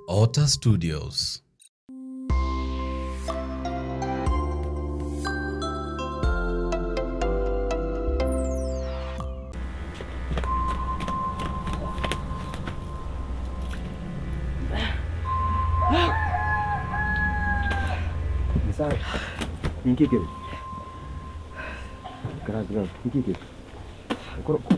Otter Studios. Nyasae, ninki ekebe? Ikaransa iga, ninki ekebe? Koro, koro.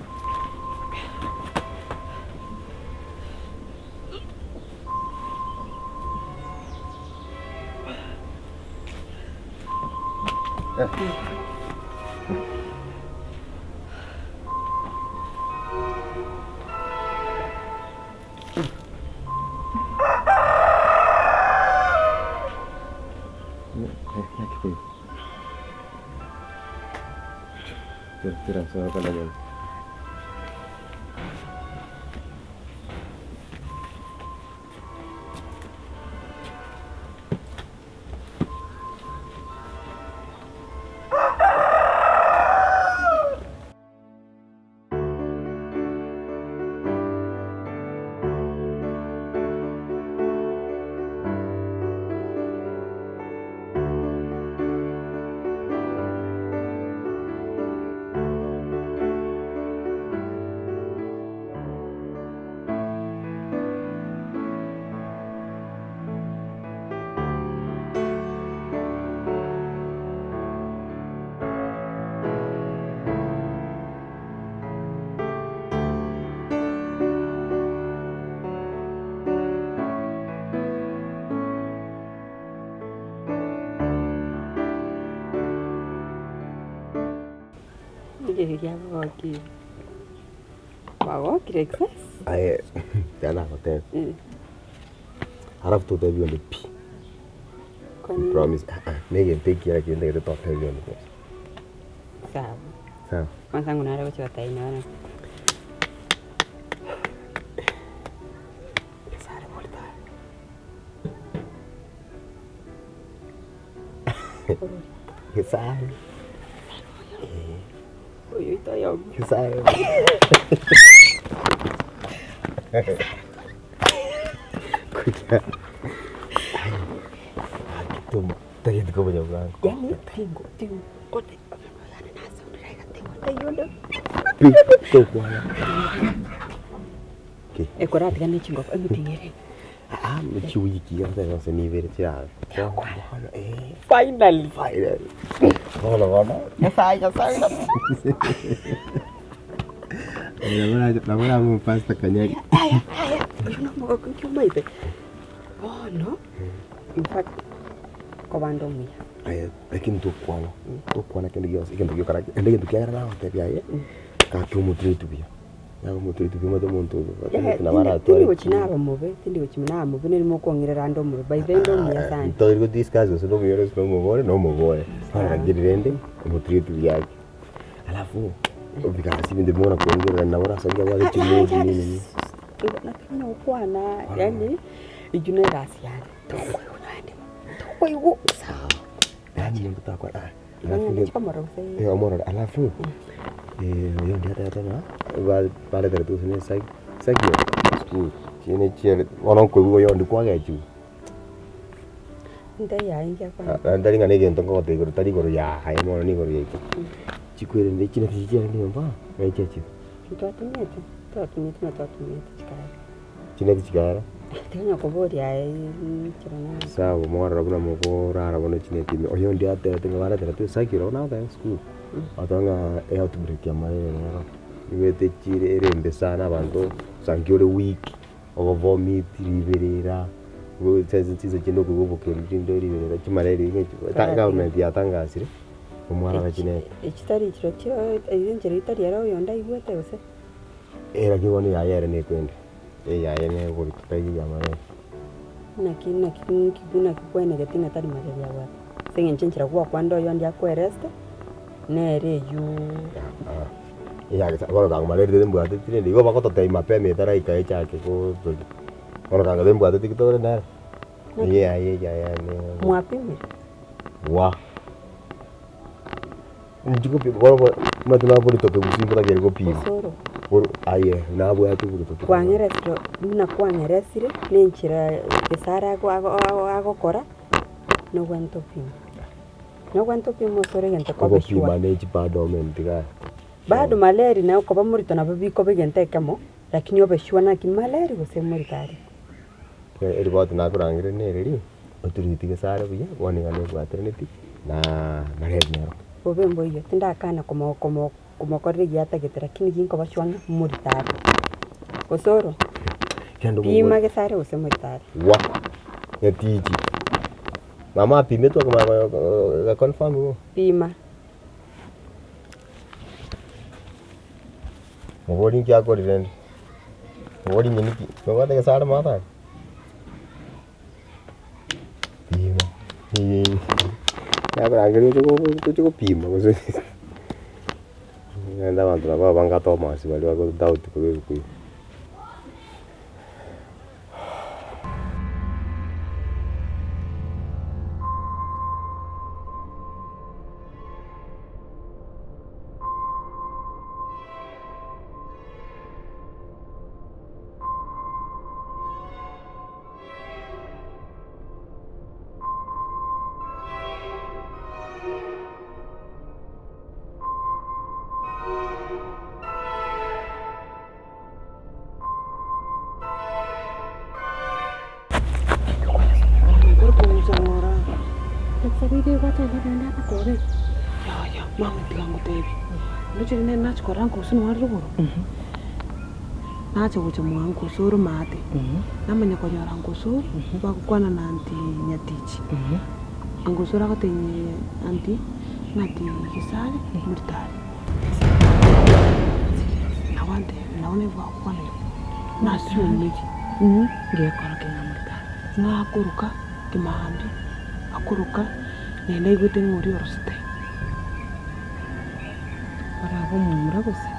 Rigereria abagokire. Bagokire excess. Aye tiga nagotebia. Alafu totebie onde pi. Kwani Promise ah ah negento ekiya lakini ntagete totebie onde bwensi. Sawa. Sawa. Kwanza ng'o nare gochia gotebia nonye. Nyasaye are morito aye. Nyasaye. Oyo oito oyomo. Nyasaye. Kuya. Aki tom tagete komanya bwango. Yaani tingo tingo kote yaani nasondera iga tingo taiyo Pi tokwana. Ki? Ekoratiga ne chingoko emitingi ere. Ah, chiwiki iga gose gose nibere chirabe. Bono eh. Finally. Finally. Bono bono. Nyasaye Nyasaye. Nabo nabo Pastor Kanyari. Aya aya oyo nomogoko nki omaete. Bono in fact kobande omuya. Aye lakini tokwana, tokwana kende gionsi egento giokora ende egento kiagera nagotebia aye, gaki omotiretu buya, yaba omotiretu buya omanyete omonto oyo nabo aratware Tindi gochi naba mobe, tindi gochi naba mobe nere mokong'irera ande omobe by the way inde omuya sana. Tori go discuss gose nomuya ore gose nomobore nomobore, bono lakini rende omotiretu buya ake. Alafu obikara ase ebinto bimwe buna koengerera nabo orasange abwate chimudi nini. Naki gokwana yaani eywo na egasi yane, tokoigwa naende tokoigwa. Sawa, yaani monto takora ah, Igo alafu ng'ende chikomorora gose. Eh, omorore alafu oyo onde atebete ng'a ba- bareteretwe gose na esagi esagi esukuru chiene chiere bono nkoigwa oyondi kwagechiwa. Ntaiyo aye inki akwana. Naende tari ng'a na egento nkogotebia igoro tari igoro yaye bono na igoro yaito. Chikwerende chineti chiria chiarenge nyomba ng'ai chiachire? Ntwatumete, twatumiete buna twatumiete chikara. Chineti chikara? Tonya koboria aye nchera na. Sawa mwarora buna mokorara bono chineti ime, oyondi atebete ng'a bareteretwe esagi oro nagoteba esukuru, agateba ng'a eoutbreak ya malaria nero, nigo echire ere embe sana abanto, osangi ore weak. Obovomiti, riberera, chinsa chinde okoigwa obokendu rinde riberera chimalaria iga echi government yatangasire omwana gachinete. Echi tari chirochio enchera etari ero oyonde aigwete gose? Eh lakini bono eyaye ere nekwende, eyaye negoruta tari ya malaria. Naki naki nki naki kwenegeti ng'a tari malaria abwate? Ase eng'encho enchera gwakwanda oyonde akoereste, nere eywo. Eyagesa bono kanga malaria tembwateti rende igo bagototebia mapema etaraika echake gotoria. Bono kanga tembwateti ki tore nere, eye yaye eyaye yane Mwapimire? Wa! Inche gopima bono bo omanyete naboritoke gusii mbotakeire gopima. Osoro. Bono aye nabwate oborito tokobwata. Kwang'eresire buna kwang'eresire, na enchera Gesare ago ago ago agokora, nobwenerete opime. Nobwenerete opime osore egento kobe sure. Ogopima ne chibado omenti igaa. Bado malaria na okoba morito nabo bikoba egento ekemo, lakini obe sure naki malaria gose morito are. Eriboti nakorangeria nereri, otureti Gesare buya, bono iga nebwateraneti na malaria nero. Bobe mboiyo, tindakana komo komo komokorera egiya atagete lakini ginkoba sure ng'a morito are. Gose oro, Kende pima Gesare gose morito are. Wa! Nyatichi. Mama apimetwe akamanya ga confirm igo. Pima. Mobori inki akorire rende? Mobori inye niki? Nobwate egesare maate aye? Pima, nakorangeria oche oche gopima gose naende abanto nabo abange Thomas baria bago doubt korwa ebuku ime. Yaya, mama tiga ngotebie, ndoche rende nachia korora nkosu nore rogoro, nacha gocha mwa nkosu ore maate, namanya konyora nkosu bagokwana na aunty Nyatichi, nkosu ore agotebia aunty ng'a ati Gesare morito are. Nabo antebia, nabo naigwa agokwana igo, nasiumire, ngekora ki ng'a morito are, ng'a akoroka kimambia, akoroka naende aigwete ng'a oria orosete. Orabe omomura gose?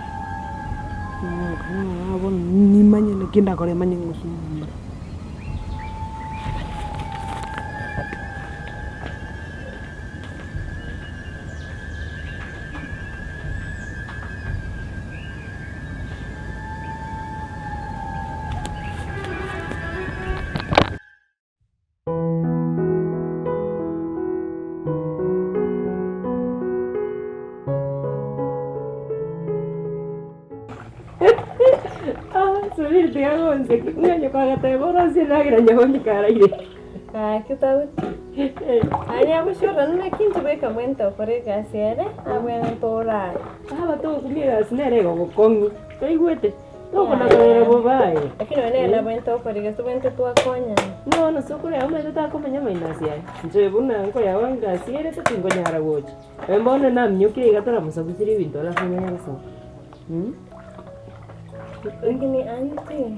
Bono nimanye naki ndakore manye ng'a gose omomura. Subiri tiga gonseki, ng'a nyoko agateba orosie endagera nyabonyi karaire. Gaki tauti. Aria gochora naki inche bweka bwente okore egasi ere abwenerete orare. Aba togokumia egasi nere egogokong'u, toigwete? Tokona korera bobe aye. Lakini oyo nere nabwenerete gokora egasi tobwenerete twakonyana. Bono sokoro yago omanyete takomenya minus yaye. Inche buna nkoyago egasi erete tinkonyara gocha. Oyo bono naminyokire iga toramosabuserie ebinto alafu omanye gosoka. Lakini aunty.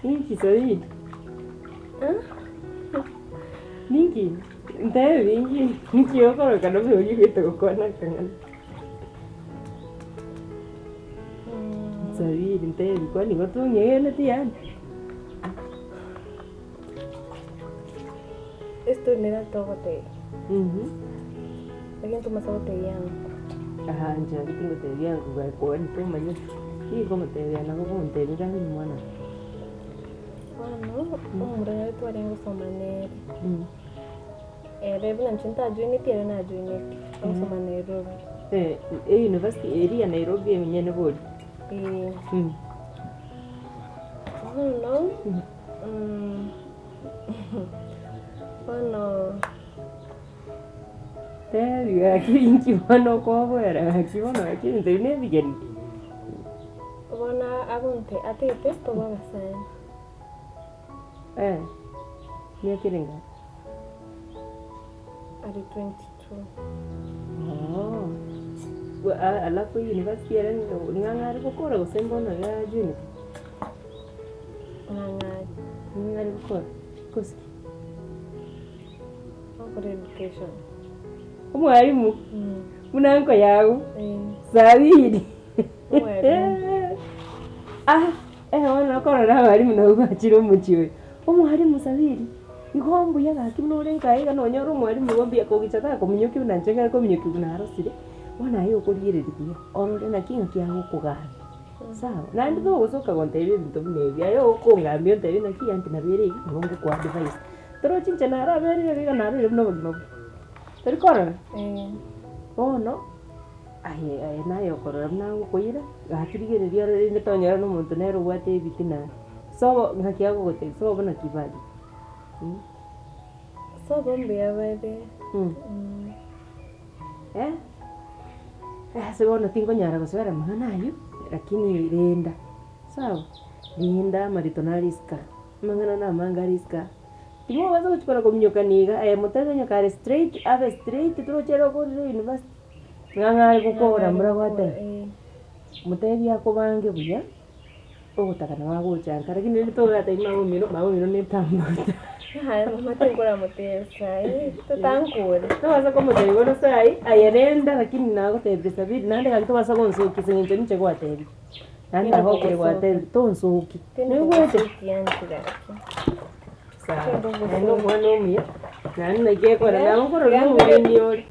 Ninki Sabina? Ninki? Ntebi inki inki okoroka nobe oyigwete gokwana akang'ana? Sabiri ntebi kwani igo tong'egeneti yaani? Estory nere togotebia. Lakini tomasa gotebia anko. Aha inche naki tingotebia anko kwani tomanyeti, tinkomotebia nabo gontebia gaki omwana one. Bono, omomura nere twarenge gosoma nere, ere buna inche ntajoineti ere najoineti, agosoma Nairobi. Eyunivasiti eria ya Nairobi enyene bori? Eeh. Bono, bono. Tebi gaki inki bono okoboera gaki bono gaki ebinto ebi nebigeni. Bono agonte atete tobe abasani. Eh, miaka ere engapi? Ari 22. Oo, alafu university ere ng'ang'e are gokora gose mbono iga ajoinete? Ng'ang'e are. Ng'ang'e are gokora, gose ki? Ogokora education. Omwalimu, buna nko yago, sabiri. Omwalimu. Ah, eh bono okorora abalimu nabwo bachire omochie oyo. Omwalimu sabiri, igo mbuya gaki buna ore nkaye iga nonyore omwalimu igo mbuya kogicha takominyokia buna inche ng'are kominyokia buna arosire. Bono aye okorigereria buya, orore naki ng'aki agokogambia, sawa? Naende togosoka gontebia ebinto buna ebi, aye okongambia ontebie naki aunty nabo ere iga, nabo ngokoadvise. Torochi inche naraberire iga narorire buna obogima bore, tori korora? Bono, aye aye naye okorora buna agokoira, gaki rigereria orore rende tonyora na omonto nere obwate ebitina, sobo ng'aki agogotebia, sobo naki bare. Sobo mbuya bare. Eh, ase bono tinkonyara gosoera amang'ana aywo, lakini renda, sawa, rinda amarito nare isiko aa, amang'ana na amange are isiko aa. Timobasa gochia kona kominyokania iga, aye motebe onye kare straight, abe straight toroche ere okorire university, ng'a ng'are gokora mbura gwateba, motebie akobange buya. Ogotaka nabo agocha nka lakini rende toratebia mama omino, mama omino netambuta. Aye mama tinkoramotebia sahi, totankore. Tobasa komotebia bono sahi, aye renda lakini nagotebire sabiri naende gaki tobasa gonsokia ase eng'encho ninche gwatebire. Naende nagokire gwatebire tonsoki, noigwete? Tinkogosokia inche gaki. Sawa, naende omwana omuya, naende naki ekora nabo nkorora omong'aini ore.